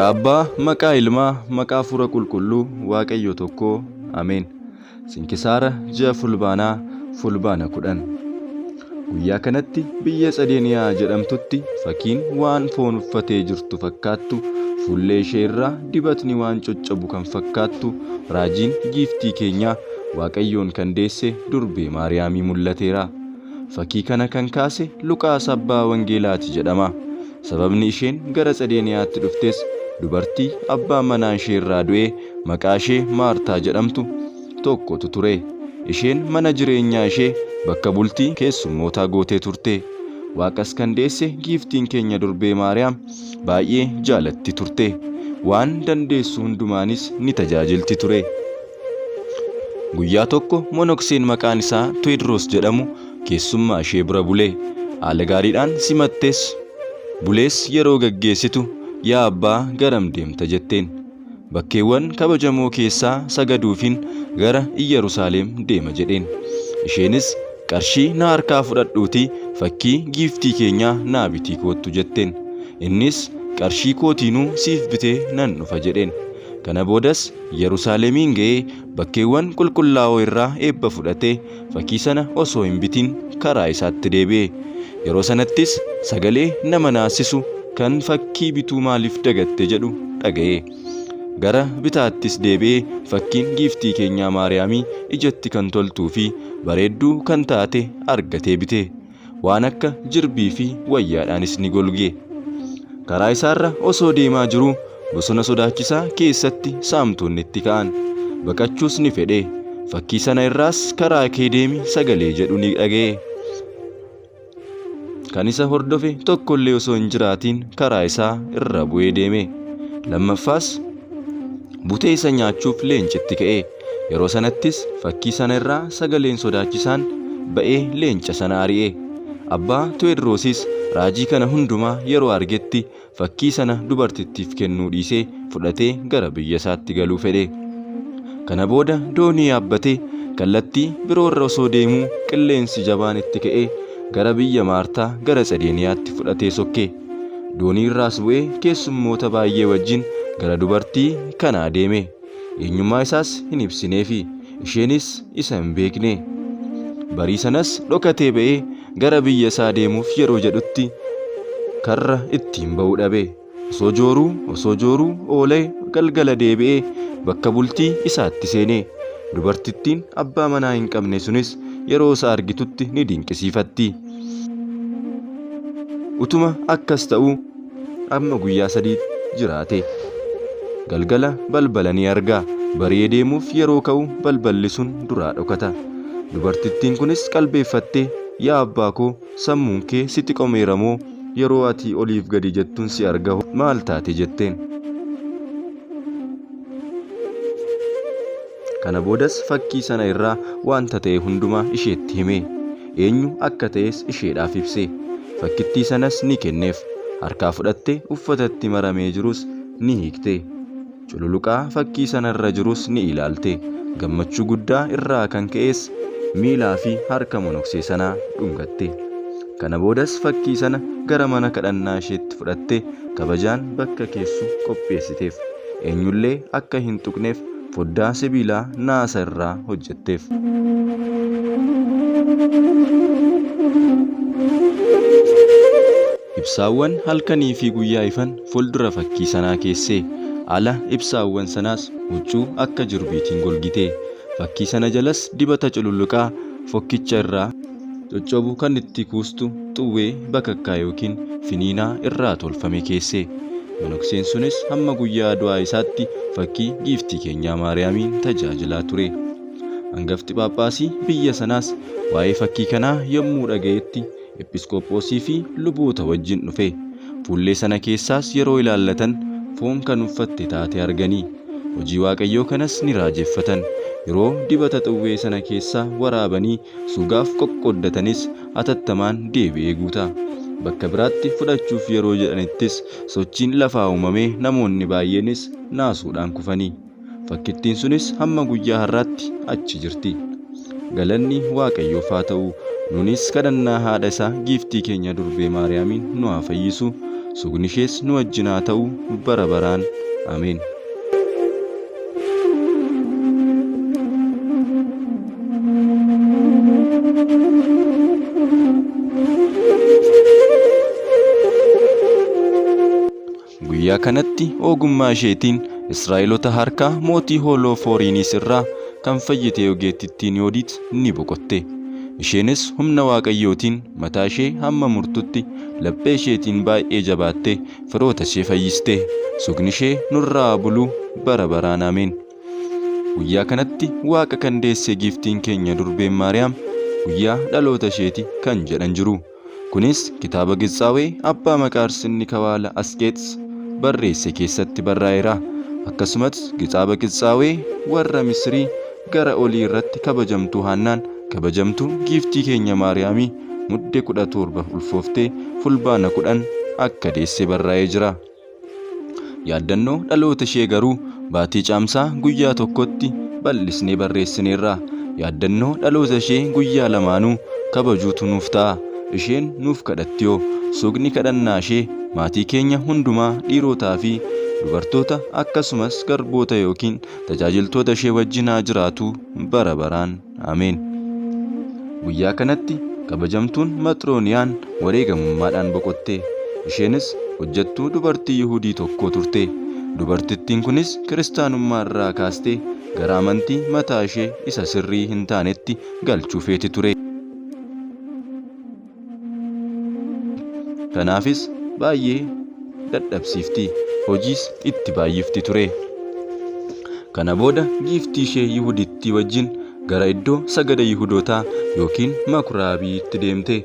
Maqaa Abbaa, maqaa Ilmaa, maqaa Hafuura Qulqulluu, Waaqayyo tokkoo. Ameen. Sinkisaara ji'a Fulbaanaa, Fulbaana 10. Guyyaa kanatti biyya Tsadeeniyaa jedhamtutti fakkiin waan foon uffatee jirtu fakkaattu, fuullee ishee irraa dibatni waan coccobu kan fakkaattu, raajiin giiftii keenyaa Waaqayyoon kan deesse durbee Maariyaamii mul'ateera. Fakkii kana kan kaase Luqaas abbaa Wangeelaati jedhama. Sababni isheen gara Tsedeeniyaatti dhuftes dubartii abbaan manaa ishee irraa du'ee maqaa ishee Maartaa jedhamtu tokkotu ture. Isheen mana jireenyaa ishee bakka bultii keessummootaa gootee turte. Waaqas kan deesse giiftiin keenya durbee Maariyaam baay'ee jaalatti turte. Waan dandeessu hundumaanis ni tajaajilti ture. Guyyaa tokko monokseen maqaan isaa Tewoodiroos jedhamu keessummaa ishee bira bule. Haala gaariidhaan simattes bulees yeroo gaggeessitu yaa abbaa garam deemta jetteen. Bakkeewwan kabajamoo keessaa sagaduufin gara Iyyarusaaleem deema jedheen. Isheenis qarshii na harkaa fudhadhuutii fakkii giiftii keenyaa naa bitii koottu jetteen. Innis qarshii kootiinuu siif bitee nan dhufa jedheen. Kana boodas Yerusaalemiin ga'ee bakkeewwan qulqullaa'oo irraa eebba fudhatee fakkii sana osoo hin bitin karaa isaatti deebi'e. Yeroo sanattis sagalee nama naasisu kan fakkii bituu maaliif dagatte jedhu dhaga'e. Gara bitaattis deebi'ee fakkiin giiftii keenyaa Maariyaamii ijatti kan toltuu fi bareedduu kan taate argatee bite. Waan akka jirbii fi wayyaadhaanis ni golge. Karaa isaarra osoo deemaa jiruu bosona sodaachisaa keessatti saamtonni itti ka'an. Baqachuus ni fedhe. Fakkii sana irraas karaa kee deemi sagalee jedhu ni dhaga'e. Kan isa hordofe tokkollee osoo hin jiraatiin karaa isaa irra bu'ee deeme. Lammaffaas butee isa nyaachuuf leencitti ka'e. Yeroo sanattis fakkii sana irraa sagaleen sodaachisaan ba'ee leenca sana ari'e. Abbaa Tewoodirosis raajii kana hundumaa yeroo argetti fakkii sana dubartittiif kennuu dhiisee fudhatee gara biyya isaatti galuu fedhe. Kana booda doonii yaabbatee kallattii biroorra osoo deemuu qilleensi jabaan itti ka'ee gara biyya Maartaa gara Tsedeeniyaatti fudhatee sokke. Doonii irraas bu'ee keessummoota baay'ee wajjin gara dubartii kanaa deeme. Eenyummaa isaas hin ibsineefi, isheenis isa hin beekne. Barii sanas dhokatee ba'ee gara biyya isaa deemuuf yeroo jedhutti karra ittiin ba'u dhabe. Osoo jooruu osoo jooruu oolee galgala deebi'ee bakka bultii isaatti seene. Dubartittiin abbaa manaa hin qabne sunis yeroo isa argitutti ni dinqisiifatti. Utuma akkas ta'uu amma guyyaa 3 jiraate. Galgala balbala ni arga. Bari'ee deemuuf yeroo ka'u balballi sun duraa dhokata. Dubartittiin kunis qalbeeffattee yaa abbaa koo sammuun kee si xiqomeera moo yeroo ati oliif gadi jettun si arga hoo maal taate jetteen. Kana boodas fakkii sana irraa wanta ta'e hundumaa isheetti hime. Eenyu akka ta'es isheedhaaf ibse. Fakkittii sanas ni kenneef. Harkaa fudhattee uffatatti maramee jirus ni hiikte. Cululuqaa fakkii sana irra jirus ni ilaalte. Gammachuu guddaa irraa kan ka'es miilaa fi harka monoksee sanaa dhungatte. Kana boodas fakkii sana gara mana kadhannaa isheetti fudhattee kabajaan bakka keessu qopheessiteef. Eenyullee akka hin tuqneef foddaa sibiilaa naasa irraa hojjetteef. Ibsaawwan halkanii fi guyyaa ifan fuuldura fakkii sanaa keesse. Ala ibsaawwan sanaas huccuu akka jirbiitiin golgite. Fakkii sana jalas dibata cululuqaa fokkicha irraa coccobu kan itti kuustu xuwwee bakakkaa ykn finiinaa irraa tolfame keesse. Manokseen sunis hamma guyyaa du'aa isaatti fakkii Giiftii keenyaa Maariyaamiin tajaajilaa ture. Angafti Phaaphaasii biyya sanaas waa'ee fakkii kanaa yommuu dhaga'etti Ephisqoophoosii fi luboota wajjin dhufe. Fuullee sana keessaas yeroo ilaallatan foon kan uffatte taate arganii. Hojii Waaqayyoo kanas ni raajeffatan. Yeroo dibata xuwwee sana keessaa waraabanii sugaaf qoqqooddatanis hatattamaan deebi'ee guuta. Bakka biraatti fudhachuuf yeroo jedhanittis sochiin lafaa uumamee namoonni baay'eenis naasuudhaan kufanii. Fakkittiin sunis hamma guyyaa har'aatti achi jirti. Galanni Waaqayyoof haa ta'u, nuunis kadhannaa haadha isaa giiftii keenya durbee Maariyaamiin nu haa fayyisu. Sugni ishees nu wajjin haa ta'u bara baraan. Ameen. Guyyaa kanatti ogummaa isheetiin Israa'eloota harkaa mootii Hoolofooriinis irraa kan fayyite ogeettittiin Yoodiit ni boqotte. Isheenis humna Waaqayyootiin mataa ishee hamma murtutti laphee isheetiin baay'ee jabaattee firoota ishee fayyiste. Sugni ishee nurraa haa bulu bara baraan. Ameen. Guyyaa kanatti Waaqa kan deesse giiftiin keenya durbeen Maariyaam guyyaa dhaloota isheeti kan jedhan jiru. Kunis kitaaba Gitsaawee Abbaa Maqaars inni Kawaala Asqeex barreesse keessatti barraa'eera. Akkasumas kitaaba Gitsaawee warra Misirii gara olii irratti kabajamtuu Haannaan kabajamtuu giiftii keenya Maariyaamii Mudde 17 ulfooftee Fulbaana 10 akka deesse barraa'ee jira. Yaaddannoo dhaloota ishee garuu baatii Caamsaa guyyaa tokkotti bal'isnee barreessineerra. Yaaddannoo dhaloota ishee guyyaa lamaanuu kabajuutu nuuf ta'a. Isheen nuuf kadhattiyoo. Suuqni kadhannaa ishee maatii keenya hundumaa dhiirotaa fi dubartoota akkasumas garboota yookiin tajaajiltoota ishee wajjin haa jiraatu bara baraan. Ameen. Guyyaa kanatti kabajamtuun Maxrooniyaan wareegamummaadhaan boqotte. Isheenis hojjettuu dubartii Yihudii tokkoo turte. Dubartittiin kunis kiristaanummaa irraa kaastee gara amantii mataa ishee isa sirrii hin taanetti galchuu feeti ture. Kanaafis baay'ee dadhabsiifti, hojiis itti baay'ifti ture. Kana booda giiftii ishee Yihudittii wajjin gara iddoo sagada Yihudootaa yookiin makuraabiitti deemte.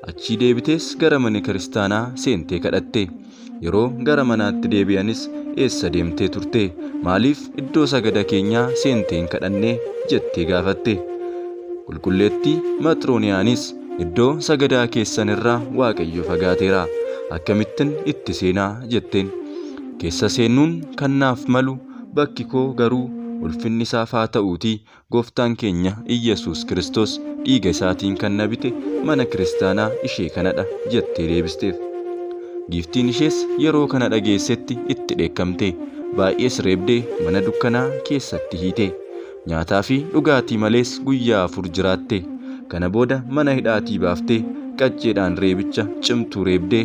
Achii deebitees gara mana kiristaanaa seentee kadhatte. Yeroo gara manaatti deebi'anis eessa deemtee turte? Maaliif iddoo sagada keenyaa seentee hin kadhannee? jettee gaafatte. Qulqulleettii Maxrooniyaanis iddoo sagadaa keessan irraa Waaqayyo fagaateera. Akkamittin itti seenaa? jetteen. Keessa seenuun kan naaf malu bakki koo garuu ulfinni isaaf haa ta'uutii Gooftaan keenya Iyyasuus Kiristoos dhiiga isaatiin kan na bite mana kiristaanaa ishee kanadha jettee deebisteef. Giiftiin ishees yeroo kana dhageessetti itti dheekkamte. Baay'ees reebdee mana dukkanaa keessatti hiite. Nyaataa fi dhugaatii malees guyyaa 4 jiraatte. Kana booda mana hidhaatii baaftee qacceedhaan reebicha cimtuu reebdee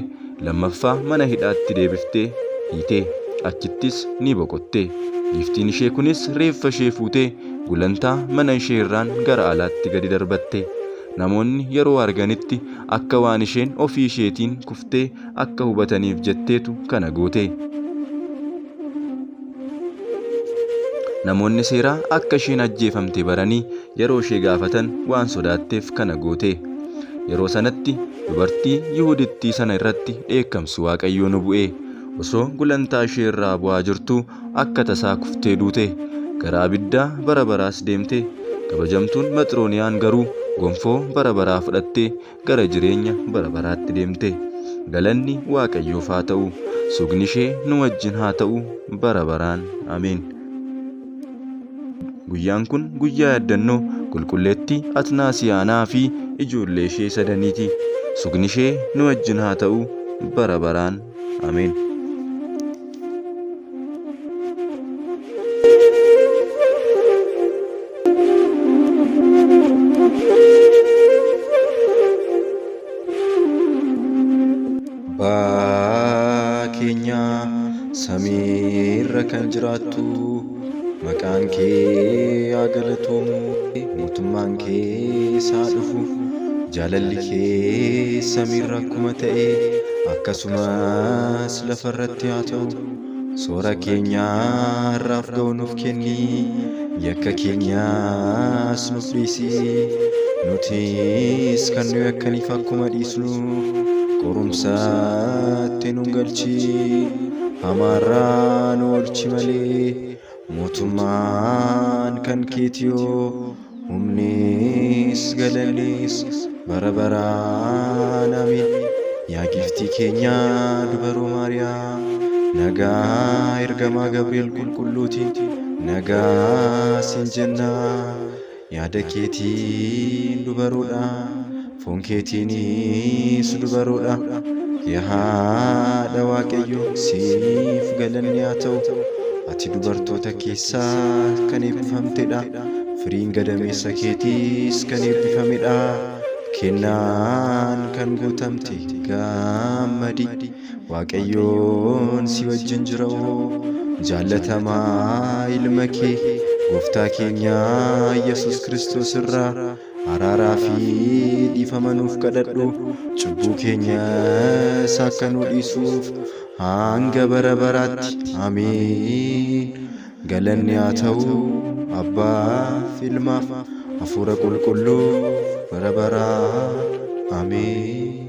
lammaffaa mana hidhaatti deebiftee hiite. Achittis ni boqotte. Giiftiin ishee kunis reeffa ishee fuutee gulantaa mana ishee irraan gara alaatti gadi darbatte. Namoonni yeroo arganitti akka waan isheen ofii isheetiin kuftee akka hubataniif jetteetu kana goote. Namoonni seeraa akka isheen ajjeefamte baranii yeroo ishee gaafatan waan sodaatteef kana goote. Yeroo sanatti dubartii Yihudittii sana irratti dheekkamsi Waaqayyoo ni bu'e. Osoo gulantaa ishee irraa bu'aa jirtuu akka tasaa kuftee duute. Gara abiddaa bara baraas deemte. Kabajamtuun Maxrooniyaan garuu gonfoo bara baraa fudhattee gara jireenya bara baraatti deemte. Galanni Waaqayyoof haa ta'u. Sugni ishee nu wajjin haa ta'u bara baraan. Ameen. Guyyaan kun guyyaa yaaddannoo qulqulleettii Atnaasiyaanaa fi ijoollee ishee sadaniiti. Sugni ishee nu wajjin haa ta'u bara baraan. Ameen. Abbaa keenya samiirra kan jiraattu maqaan kee haa galatoomu mootummaan kees haa dhufu jaalalli kee samiirra akkuma ta'e akkasumas lafarratti haa ta'u. Soora keenya har'aaf ga'u nuuf kenni, yakka keenyas nuuf dhiisi, nutis kan nu yakkaniif akkuma dhiisnu, qorumsatti nu hin galchin, hamaarraa nu oolchi malee, mootummaan kan keetiyoo, humnis galannis bara baraan amiin. Yaa giiftii keenya dubaroo Maariyaam, nagaa ergamaa Gabri'eel qulqulluutiin nagaa siin jenna. Yaada keetiin dubaroodha, foon keetiinis dubaroodha. Yaa haadha Waaqayyoo siif galanni haa ta'u. Ati dubartoota keessaa kan eebbifamtedha. Firiin gadameessa keetiis kan eebbifamedha. Kennaan kan guutamte gammadi. Waaqayyoon si wajjin jira hoo. Jaallatamaa ilma kee gooftaa keenya Yesuus Kiristoos irraa araaraa fi dhiifama nuuf kadhadhu. Cubbuu keenyas akka nu dhiisuuf hanga bara baraatti. Ameen. Galanni haa ta'u Abbaaf, Ilmaaf, Hafuura Qulqulluuf bara baraan. Ameen.